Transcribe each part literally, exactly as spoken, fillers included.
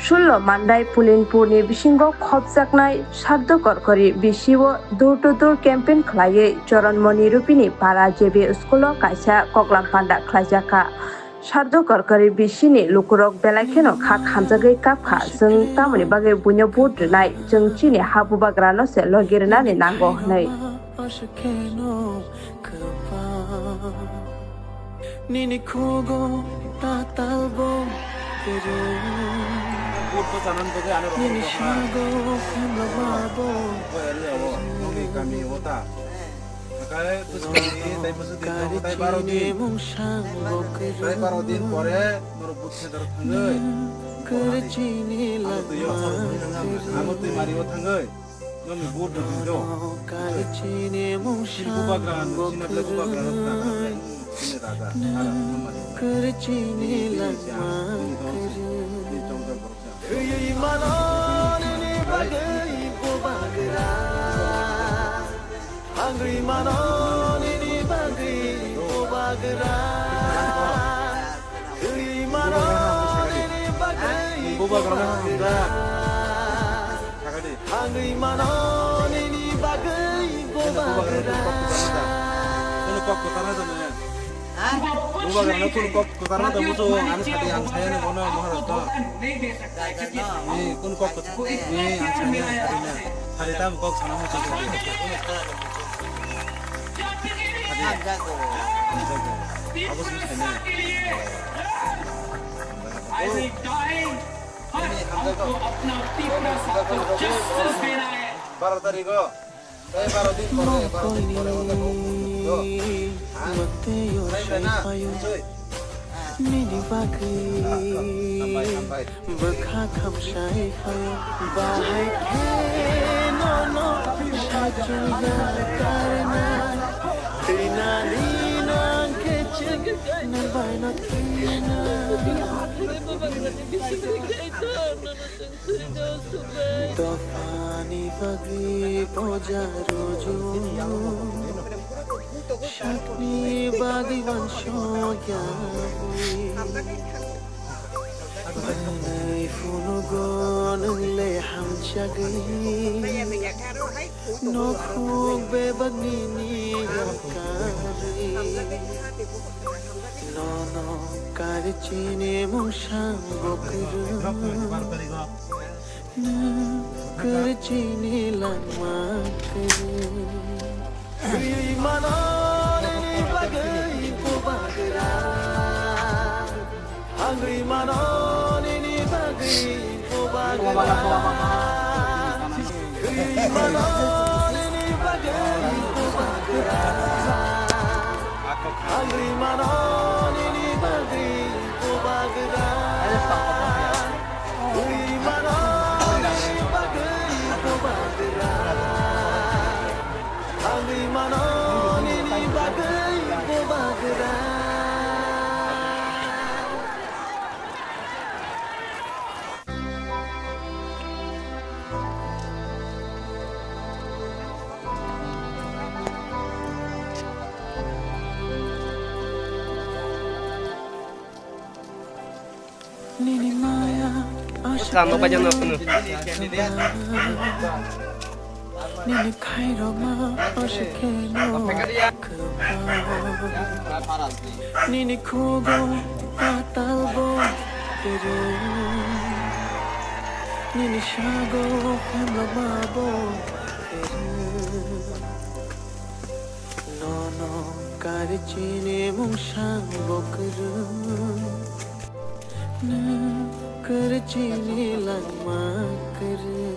Sullo Mandai Pulinpurni bisingo khopjaknai Sardo Korkori bisio door to door campaign khlaiwi Choronmoni Rupini para J B school o kaisa koklam panda khlaijakha. Sardo Korkori bisini lukurok belai kheno kha khamjagwi kapkha, chwng tamoni bagwi buino vote rwnai, chwng chini ha bubagrano se logi rwnani nango hwnwi. Nini khugo tatal bo kwrwi. Nini sago phemlok ma bo. Nini kami o ta. Hakai bwswk ni, tai bwswk ni, tai baro din. Tai baro din pore norok bwthai daro thangwi. Kwrwi chini langma kwrwi. Amo twi mari o thangwi. Nokni vote rwdi do. Chini bubagra, chini bubagra rok raja, chini raja, ara, amari. Chini langma kwrwi. Thwi mano nini bagwi bubagra. Thangwi mano nini bagwi bubagra. Thwi mano nini bagwi bubagra. Thangwi mano nini bagwi bubagra. Bubagra no kunu kok kwchar na tamo cho, ani sadi ang saya ni bono Maharashtra. Ni kunu kok kwchar ni ang saya ni sadi na. Sadi tam kok sana mo cho. Sadi. Abo sini saya ni. Baro tarigo. Mokoni mateo saipayo nini bagwi bwkha khamsai phaio. Bahai khe nono sachuya karna twi nani nang khe chwng nang bai no thwina. Dophani bagwi poja rojo, sakni bagwi wansokya bwi. Manai phunugo nwng le hamjagwi, nokhuk bebak nini yakarwi. Nono kari chini mungsang bokrwng. Nwng kwrwi chini langma kwrwi. Thwi mano nini bagwi bubagra. Thangwi mano nini bagwi bubagra. Thwi mano nini bagwi bubagra. Thangwi mano nini bagwi bubagra. Thwi mano nini bagwi bubagra. Thangwi mano nini bagwi bubagra. Nini maya aswk. Nini khairokma aswk kheno kwbang. Nini khugo tatal bo kwrwi. Nini sago phemlokma bo kwrwi. Nono kari chini mungsang bo kwrwi. Nwng kwrwi chini langma kwrwi.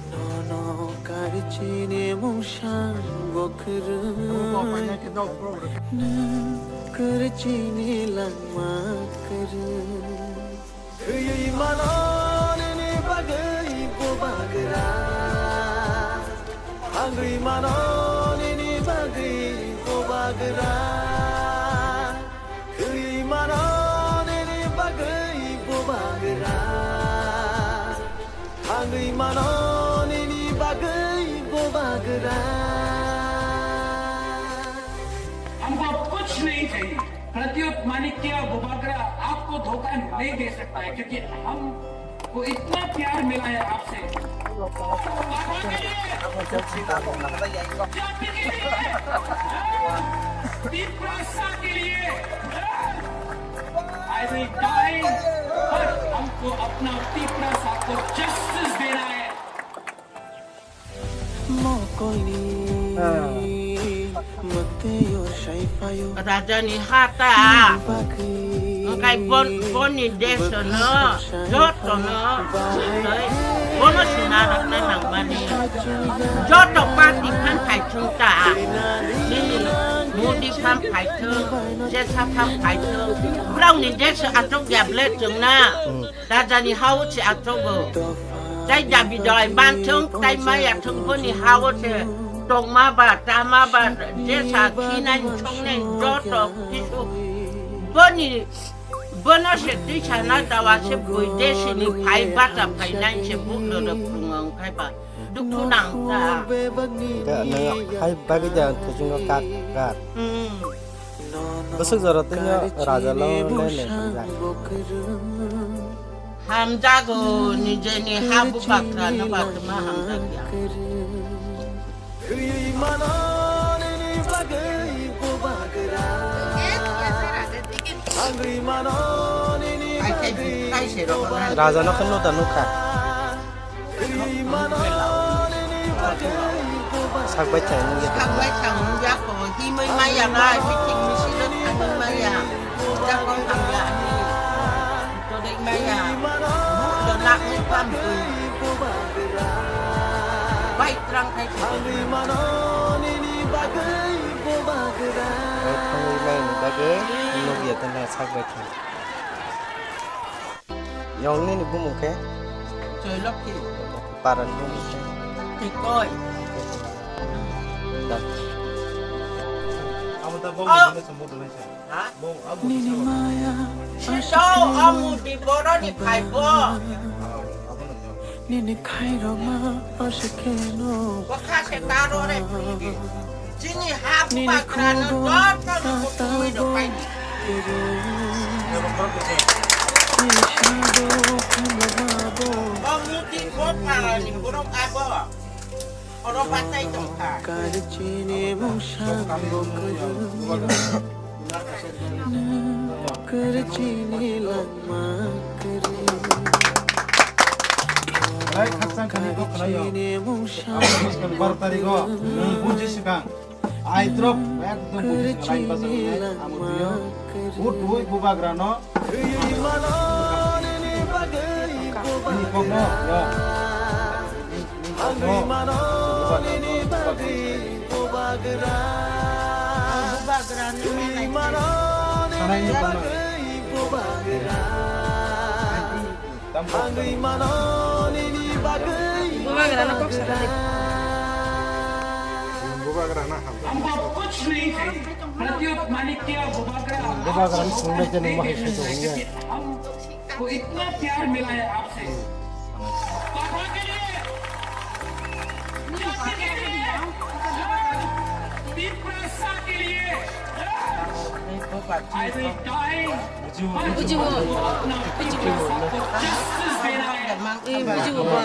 Nono kari chini mungsang bo kwrwi. Nwng kwrwi chini langma kwrwi. Thwi mano nini bagwi bubagra. Thangwi mano nini bagwi bubagra. Thwi mano nini bagwi bubagra. Thangwi mano nini bagwi bubagra. हमको अब कुछ नहीं चाहिए। प्रद्युत माणिक्य बुबागरा, आप को धोखा नहीं दे सकता है, क्योंकि हमको इतना प्यार मिला है आपसे। तिपरासा के लिए I will die, पर हमको अपना तिपरासा को जस्टिस देना है। Raja ni ha ta. Wngkha bon, boni desh no, joto no, tei bono sina rok na nangmani. Joto party phan phai thung ta. Nini Modi phan phai thung, jesa phan phai thung. Brao ni desh achuk ya ble chung na. Raja ni ha o se achuk o. Tai dabi doi man thung, tai maya thung, boni ha o se tongma ba, tama ba, jesa khinai, songnai, joto kisu. Boni, bono se twi sana dawa se bui desi ni phai bata phainai se buk roro phungo wngkhai ba. Dukhu nang ta. Khe nwng hai bagwi da thusingo kak kak. Hmm. Bwswk jora twino raja lo le le hamjak. Hamjago nijeni ha bupatra no batuma hamjakya. Raja no kheno da nukha. Sak bai chang nung ya. Sak bai chang nung ya ko, himoi maya ba, si thik misi lo thangoi maya. Jakong hamya ani. Todek maya. Mukto nak ni pam tu. Bai trang khai tu. Thangoi maya ni bagwi nung ya tana sak bai chang. Yong nini bumung khe? Joylokhi. Parani bumung khe? Tikoi. Da. Abo ta bong. Oh. Bini maya. Sisau amu di boroni phaibo. Nini khairokma aswk kheno. Bwkha se taro re phai di. Chini ha bubagrano jotono kuthumwi rwphaidi. O muti bo parani borok abo. Oro batai tongkha. Rai khakchang khani kok khwlaio. Baro tarigo, nwng buji swkang. Aitrok ekdom buji swkang, line basa wngnai, amo twiyo. Ut ui bubagrano. Nini kokno, yo. Nini kokno. Bubagrano. Sanai ni kokno. Bubagrano kok sakha di. Bubagrano ham. Bubagrano sungbai jani mahai sito hwnwi. Bujibo. Bujibo. Eh, bujibo ba.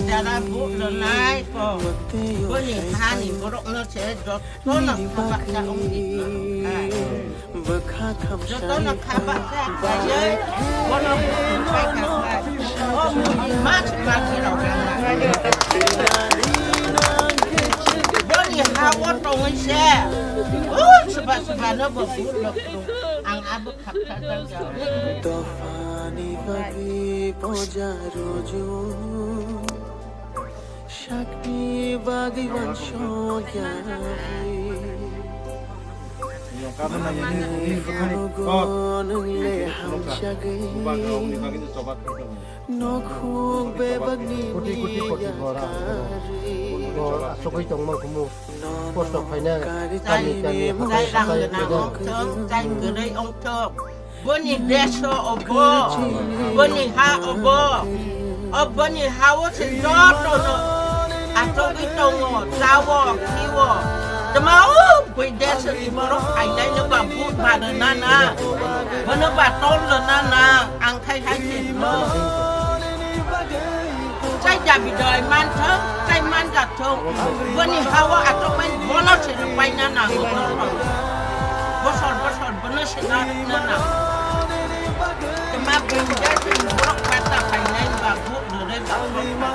Dara bu lo nai ko. Boni hani borok no se dot. Bono khabaksa wngdi. Jotono khabaksa khlaiwi bono buphang pai kha khlai. O muitu mas mas rok rang. Boni ha o tongwi se. O suba suba no bo bulo. Ang abo khabsa jak jak. Dophani bagwi poja rojo. Sakni bagwi wansokya. Nokhung bebakni. Koti koti koti bora. Bo asogwi tongma kumu. Kosto khaina kami kami hatai hatai khaina. Boni desh obo, boni ha obo, o boni ha o se joto no achogwi tongo, chao, khio, Tama o bui desa ni borok phainai no ba but ba rwna na. Bono ba tol rwna na. Ang khai hai se no. Chai dabi doi man thong, chai man ga thong. Boni hawa atok mai bono se rwpai na na. Bosor bosor bono se na na na. Tama bui desa ni borok pata phainai ba but rwre ba.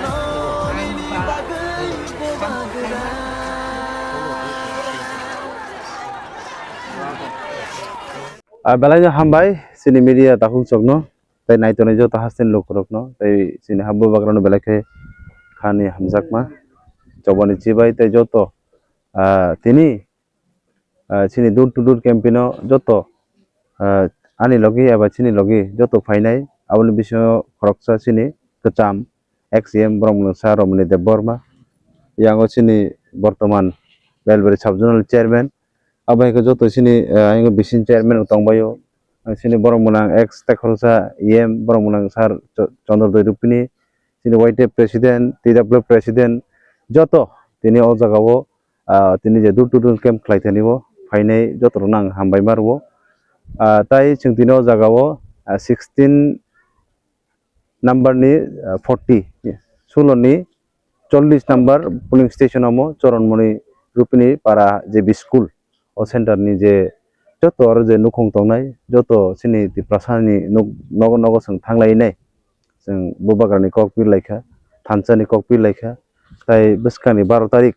Ah, belai no hambai, chini media takhuk chokno, tei naitonwi joto hasteni lukurokno, tei chini ha bubagrano belai khe khani hamjakma, chobani chibai tei joto, ah, tini, ah, chini door to door campaign o joto, ah, ani logi eba chini logi joto phainai, aboni bisingo khoroksa chini kwcham, ex E M borok mwnang sa Romani Debbarma, yango chini bortoman Belbari sub zonal chairman, abo hai khe joto chini, eh, ayang bising chairman rok tongbaio, ang chini borok mwnang ex tekhorsa E M borok mwnang sir Cho-, Chandra Doi Rupini, chini Y T F president, T W F president, joto tini o jaga o, ah, tini je door to door camp khlai thani o phainai joto rokno ang hambai ma rwo. Ah, tai chwng tini o jaga o, ah, sixteen number ni, ah, forty, sulo ni chollish number polling station omo Choron Moni Rupini para J B school o center ni je joto aro je nukhung tongnai joto chini Tiprasa ni nuk nogo nogo chwng thanglai nai, chwng bubagra ni kok pir laikha, thansa ni kok pir laikha, tai bwskang ni baro tarik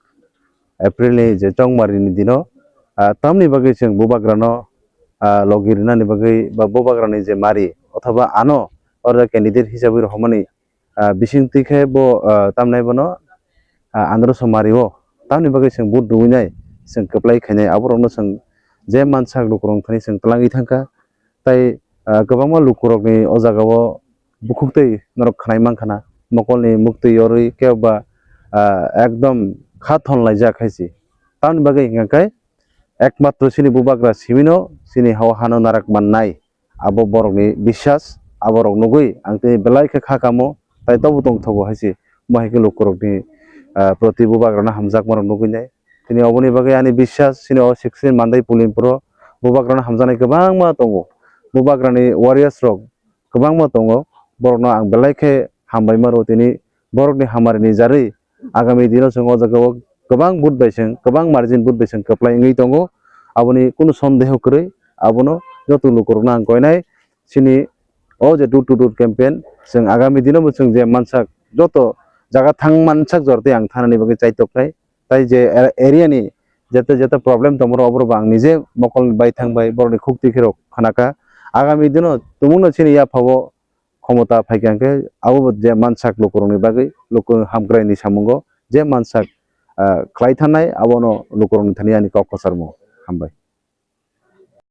April ni je chongmari ni dino, ah, tamni bagwi chwng bubagrano, ah, logi rwnani bagwi ba bubagrani je mari othoba ano oro candidate hisabwi rohormani, ah, bising twi khe bo, ah, tamnai bono, ah, andro somari o tamni bagwi chwng vote rwinai chwng kwplai khainai aborokno chwng je mansak lukurok thani chwng twlangwi thangkha. Tai, ah, kwbangma lukurokni o jaga o bukhuktwi norok khwnai mankha na, mokolni muktwi yorwi kebo ba, ah, ekdom kha thon laijak hai se. Tamni bagwi hwnka khe ekmatro chini bubagra simino chini hao hano narak mannai, abo borokni biswas, aborok nugwi ang tini belai khe kha kamo, tai tobo tongthogo hai se. Bo hai khe lukurokni, ah, proti bubagrano hamjakmarok nugwi nai. Tini oboni bagwi ani biswas chini o sixteen Mandai Pulimpuro bubagrano hamjaknai kwbangma tongo. Bubagrani warriors rok kwbangma tongo, borokno ang belai khe hambai ma rwo tini borokni hamari ni jarwi agami dino chwng o jaga o kwbang vote bai chwng, kwbang margin vote bai chwng kwplai wngwi tongo, aboni kunu sondeho kwrwi. Abono joto lukurokno ang koinai chini o je door to door campaign chwng agami dino bo chwng je mansak joto jaga thang mansak jora tei ang thanani bagwi chaitoknai. Tai je a-, area ni jete jete problem tongmoro oborok bo ang nije mokol bai thang bai borokni khuk twi khirok khanaka. Agami dino tumungno chini yaphao khomota phaikha hwnkhe abo bo je mansak lukurokni bagwi luku hamkraini samungo je mansak, ah, khlai thanai abono lukurokni thani ani kok kwcharmo. Hambai.